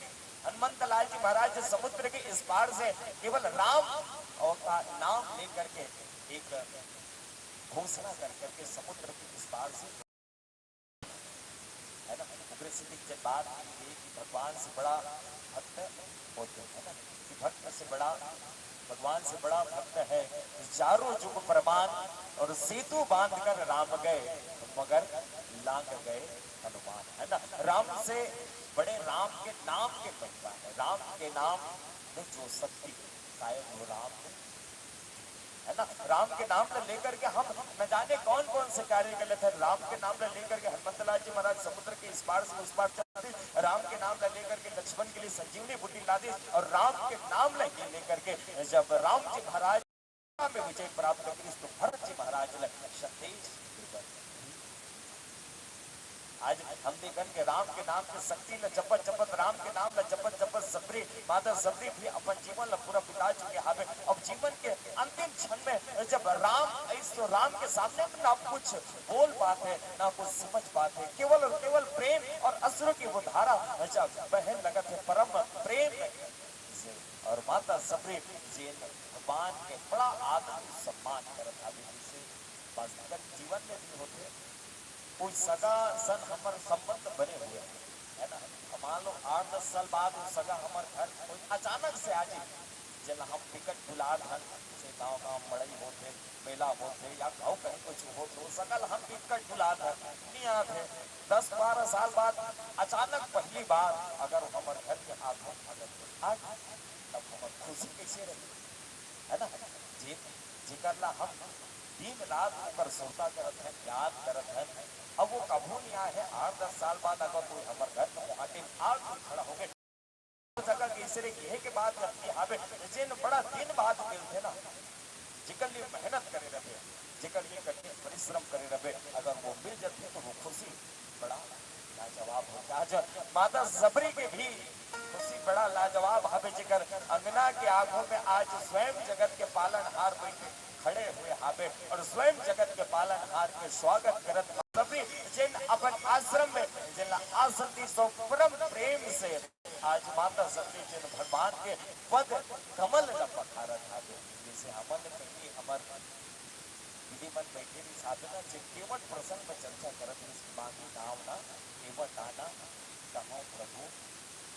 हनुमंत लाल जी महाराज समुद्र के इस पार से केवल राम और का नाम लेकर के एक घोषणा कर करके समुद्र के इस पार से, है ना, उग्र स्थिति के बाद भगवान से बड़ा भक्त होते हैं ना, कि भक्त से बड़ा, भगवान से बड़ा भक्त है। चारों जुग प्रमाण और सेतु बांधकर राम गए, मगर लांग गए हनुमान, है ना। राम से बड़े, राम के नाम के महिमा है, राम के नाम में जो शक्ति है, शायद वो राम है ना। राम के नाम ला लेकर के हम न जाने कौन कौन से कार्य कर लेते हैं। राम के नाम ला लेकर के हनुमंत लाल जी महाराज समुद्र के इस पार से उस पार चलते, राम के नाम ला लेकर के लक्ष्मण के लिए संजीवनी बूटी ला दी, और राम के नाम ला ही लेकर के जब राम जी महाराज में विजय प्राप्त करिस तो भरत जी महाराज ला संदेश देकर आज हम देखन के राम के नाम के शक्ति ल जपत जपत, राम के नाम ल जपत जपत सबरी, माता सबरी भी अपन जीवन ल पूरा बिता चुके हावे। अब जीवन के अंतिम क्षण में जब राम आइस तो राम के सामने ना कुछ बोल पात हे, ना कुछ समझ पात हे, केवल और केवल प्रेम और अश्रु की वो धारा जब बहन लगत हे, परम प्रेम से। और माता सबरी जेन भगवान के बड़ा आदर सम्मान करत हावे, जैसे वास्तविक जीवन में भी होथे। कोई सगा सन हमर संबंध बने हुए हे, है ना? अब मान लो आठ दस साल बाद वो सगा हमर घर कोई अचानक से आ जाए, जेला हम बिकट बुलात हन, जैसे गांव-गांव मड़ई होथे, मेला होथे या अउ कहीं कुछ होथे, वो सगा ल हम बिकट बुलात हन, नहीं आत हे। दस बारह साल बाद अचानक पहली बार अगर वो हमर घर के आगू अगर कोई आ जाए, तब हमर खुशी कैसे रही, है ना? जे, जेकर ला हम दिन रात ओकर सुरता करत हन, याद करत हन, अब वो कभू नहीं आए हे, आठ दस साल बाद अगर कोई हमर घर के मुहाटिन आ के खड़ा होगे, वो जगह के इसरे कहे के बाद व्यक्ति हावे, जेन बड़ा दिन बाद मिलथे ना, जेकर लिए मेहनत करे रहे, जेकर लिए कठिन परिश्रम करे रहे, अगर वो मिल जाथे तो वो खुशी बड़ा लाजवाब होथे। आज माता सबरी के भी खुशी बड़ा लाजवाब हावे, जेकर अंगना के आगू में आज स्वयं जगत के पालनहार बैठे खड़े हुए हावे और स्वयं जगत के पालनहार के स्वागत करत सबरी जेन अपन आश्रम में जेन ला आसन दीस परम प्रेम से आज माता सबरी जेन भगवान के पद कमल ल पखारत हावे। जैसे हमन कहीं हमर दीदी मन बैठे रहिस हावे ना, जे केवट प्रसंग में चर्चा करत रहिस, मांगी नाव ना केवट आना, कहूँ प्रभु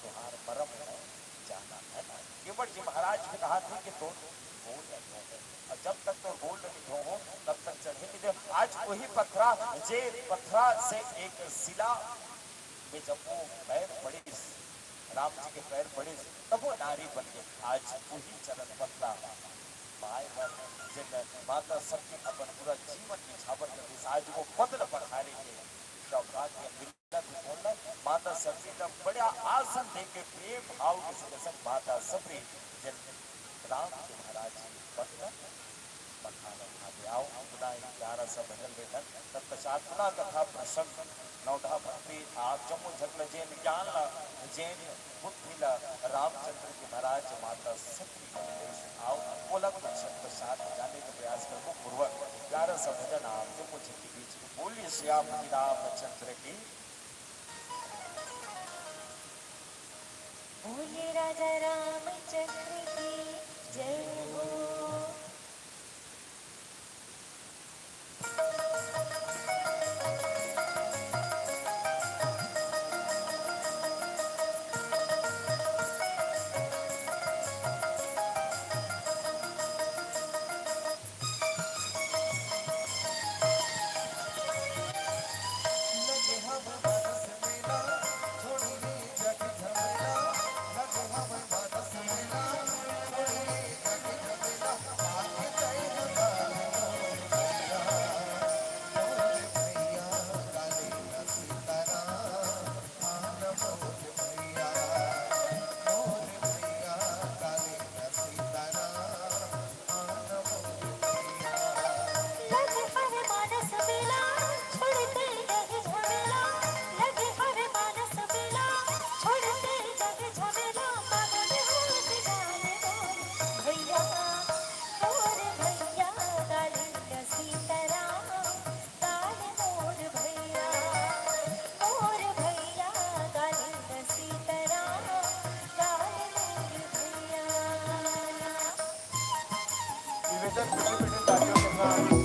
तुहार मरम न जाना, है ना? केवट जी महाराज भी कहा थे कि तोर गोड़ ल धोहूं, और जब तक तोर गोड़ ल नहीं धोहूं, तब तक चढ़े नहीं दे। आज वही पथरा, जे पथरा से एक शिला में जब वो पैर पड़िस, राम जी के पैर पड़िस, तब वो नारी बन गई। आज वही चरण पथरा पाए बर जेन माता सबरी अपन पूरा जीवन निछावर कर दिस, आज वो पद ल पखारे के सौभाग्य मिलत हे। माता सबरी ल बड़ा आसन दे के प्रेम भाव के संग संग माता सबरी जेन राम जी महाराज जी के पद ल पखारत हावे। आओ, पुनः ग्यारह सौ भजन लेखन, तत्पश्चात पुनः कथा प्रसंग, नवधा भक्ति, आप जम्मो झन ल जेन ज्ञान ल, जेन बुद्धि ल रामचंद्र जी महाराज माता सबरी ल देइस, आओ, ओला कुछ तत्पश्चात जाने के प्रयास करबो। पूर्वक ग्यारह सौ भजन आप जम्मो झन के बीच में। बोलिए श्री राम जी रामचंद्र की। बोलिए राजा रामचंद्र की जय हो। निवेदन, खुशी मिले तालियों के साथ।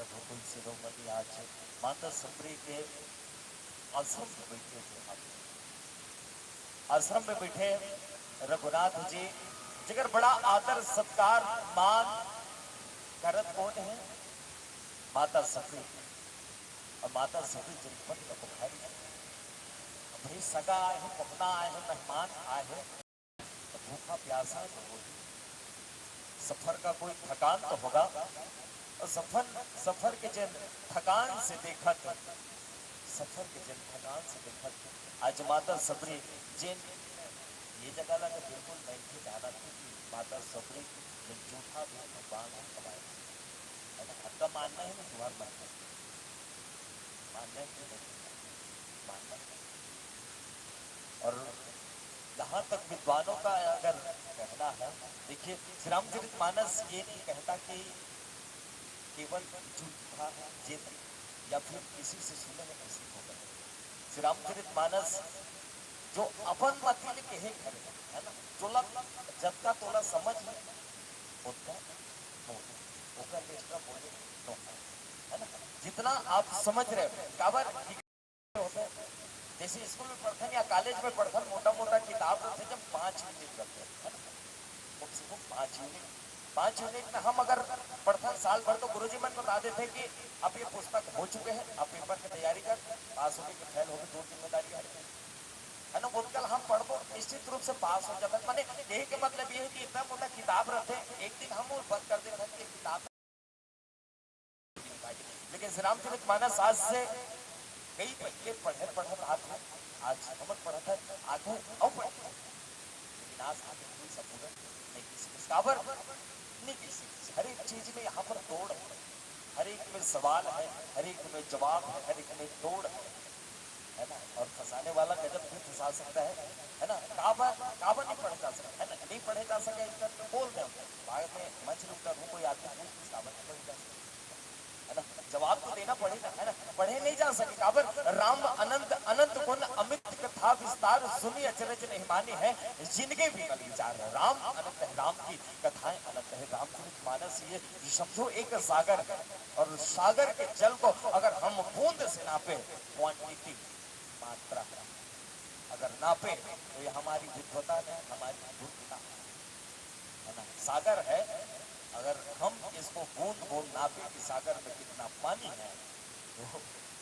तुलसी रोमनी आज माता सबरी के आश्रम में बैठे थे। आश्रम में बैठे रघुनाथ जी, जेकर बड़ा आदर सत्कार मान करत कोन है? माता सबरी। अब माता सबरी जनपद का पुखारी है। अब भाई सगा आए हैं, पहुना आए हैं, मेहमान आए हैं, तो भूखा प्यासा तो होही। सफर का कोई थकान तो होगा, और सफर, सफर के जेन थकान से देखत, सफर के जेन थकान से देखत, आज माता सबरी जेन ये जगह ला तो बिल्कुल नहीं थी जाना थी कि माता सबरी में जूठा भी भगवान हम कमाए, है ना? आपका मानना है ना, तुम्हारा मानना है, मानना है कि नहीं मानना है। और जहाँ तक विद्वानों का अगर कहना है, देखिए, श्री रामचरित मानस ये नहीं कहता कि केवल झूठा है, जेन या फिर किसी से सुने हैं, ऐसी खबर। श्री रामचरित मानस जो अपन मति ले कहे करे, है ना, तोला जतका तोला समझ है, ओतका बोल, ओकर ले extra बोले नो, है ना, जितना आप समझ रहे हो। काबर कि होथे, जैसे स्कूल में पढ़थन या कॉलेज में पढ़थन, मोटा मोटा किताब रथे, जब पाँच यूनिट रथे, है ना, कम से कम पाँच यूनिट, पाँच यूनिट में हम अगर पढ़थन साल भर, तो गुरुजी मन बता देथे कि अब ये पुस्तक हो चुके हैं, अब पेपर की तैयारी कर, पास होगे कि फेल होगे, तोर जिम्मेदारी है, है ना। ओतका ल हम पढ़बो, निश्चित रूप से पास हो जाथन। माने, यही के मतलब ये है कि इतना मोटा किताब रथे, एक दिन हम वो बंद कर देथन कि किताब। लेकिन श्री रामचरित मानस आज से कई पहले पढ़े, पढ़त आत हे, आज हमन पढ़त हन, आगू अउ पढ़े। लेकिन आज तक कोई संबोधन नहीं किसी के, काबर नहीं किसी के। हर एक चीज में यहाँ पर तोड़ है, हर एक में सवाल है, हर एक में जवाब है, हर एक में तोड़ है, है ना। और फंसाने वाला गजब भी फंसा सकता है, है ना। काबर, काबर नहीं पढ़े जा सकता, है ना, नहीं पढ़े जा सके, इसका तो बोल दे। बाद में मंच में उतर हूँ, कोई आदमी पूछ, काबर नहीं पढ़े जा सकता, है ना। जवाब तो देना पड़ेगा, है ना। पढ़े नहीं जा सके, काबर? राम अनंत, अनंत गुण अमित कथा विस्तार, सुनि अचरज नहीं मानी है, जिनके विमल विचार। राम अनंत है, राम की कथाएं अनंत है। रामचरित मानस ये समझो एक सागर है, और सागर के जल को अगर हम बूंद से नापे, क्वांटिटी, मात्रा, अगर नापे, तो ये हमारी विद्वता है, हमारी मूर्खता है, है ना। सागर है, अगर हम इसको बूंद बूंद नापे कि सागर में कितना पानी है, तो